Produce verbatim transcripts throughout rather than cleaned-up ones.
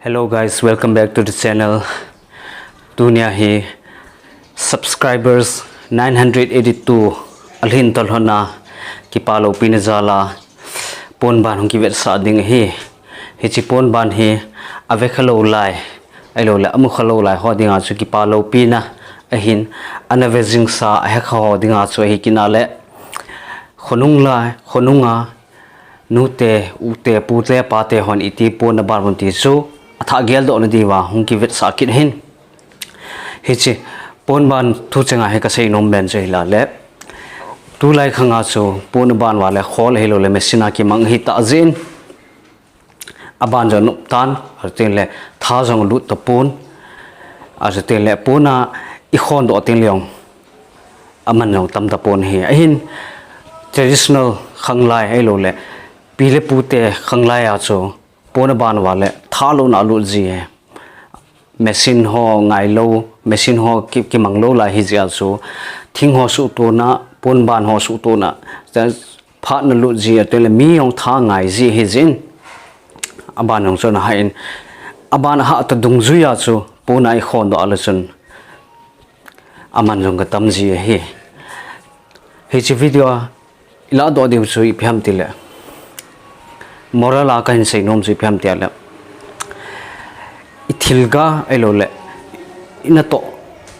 Hello guys, welcome back to the channel. Tunia hi subscribers nine hundred eighty-two alhin tolhona kipa loupina jala ponban hung kivetsah ding ahi. Hiche ponban hi avekha lou lai, ahilouleh amukha lou lai ho dinga chu kipa loupina ahin, ana vejingsa ahekha ho dinga chu ahi kit nale khonung lai, khonunga nute, ute, pute, pate hon iti pon aban uvem ti chu athah geldohna diuva hung kivetsah kit ahin. Hiche ponban thuchenga hi kasei nom ben chu hilale, tulai khanga chu pon aban uva le khol ahilouleh machine a kimang ahitah jeh in, aban jong noptan, achutengle tha jong lut tapon, achutengle pona ikhondoh tengle jong aman jong tam tapon ahi. Ahin traditional khanglai ahilouleh pi le pute khanglai a chu pon aban uva le tha louna alut ji ahi. Machine ho ngailou, machine ho ki, kimang lou lai ahijeh a chu thing ho suhtona, ponban ho suhtona, phatna lut ji, achutengle mi jong tha ngai ji ahijeh in, aban jong chu ana hah in, aban ahah ta dungjuia chu pona ikhondoh a le chun aman jong katam ji ahi. Hiche video a ilahdoh diu chu ipi ham tile, moral a kahin seinom chu ipi ham tile, ithilga ahilouleh inatoh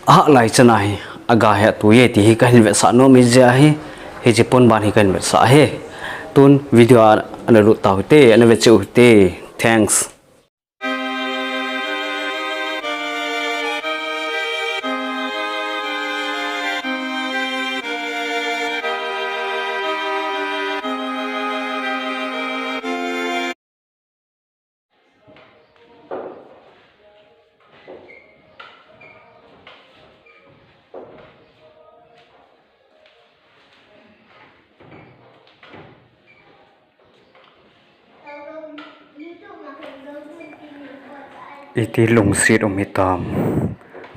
ahah lai chana hi aga hettoh e ti hi kahin vetsah nom ahijeh ahi. Hiche ponban hi kahin vetsah ahi. Tun video a ana lut tau hite, ana ve cheh u hite. Thanks. Iti lungset um hitam.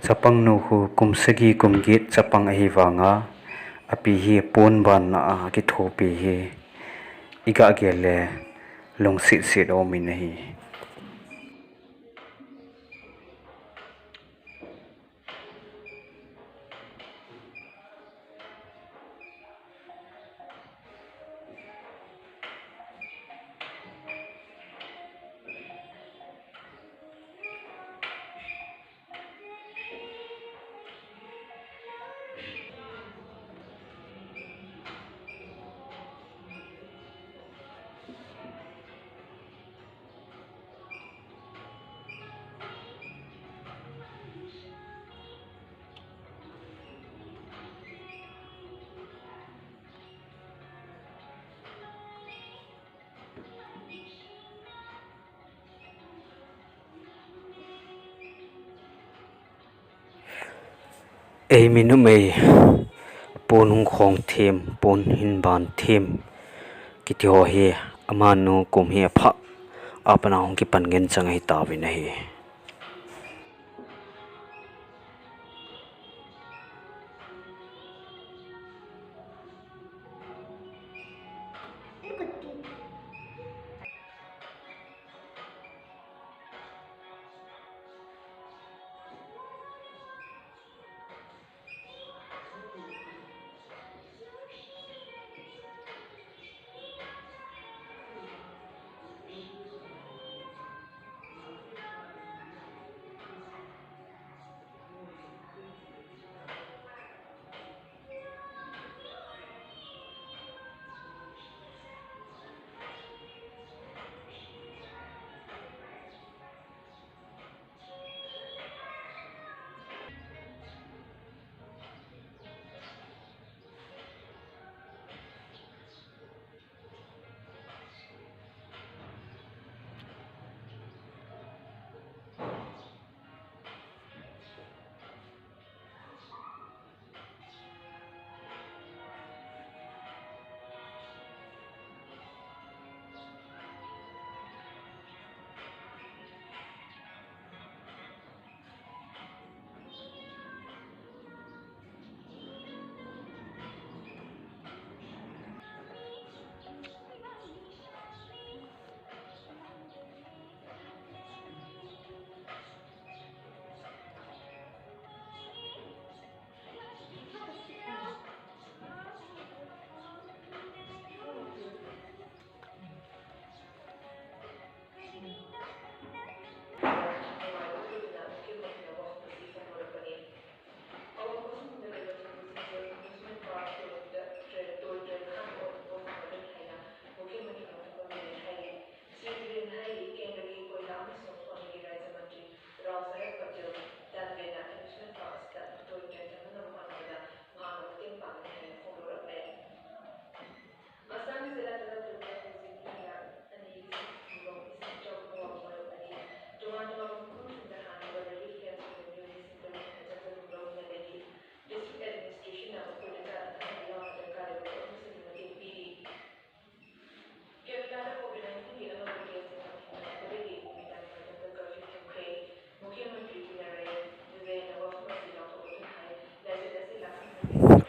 Chapangnu khu kum sagi kum get chapang ahi vanga, api hi ponban a akithopi hi iga gel le lungset set um in ahi. Ei mi numei, pon hung khong them, pon hin ban them kiti ho hi, amanu kum hi aphah a pat a hung kipan ngen chang ahitauvin ahi.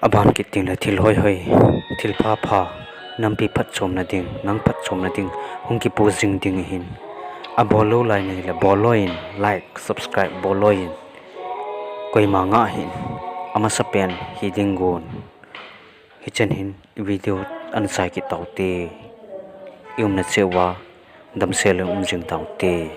Aban kit tengle thil hoihoi, thil phapha, nampi phatchomna ding, nang phatchomna ding hung kipo jing ding ahin. Abol lou lai nahile bol loi in, like, subscribe bol loi in. Koima ngah hih in, amasapen hi ding gon. Hichan hin video ana chai kit taute. I umna cheh uva damsel in um jing taute.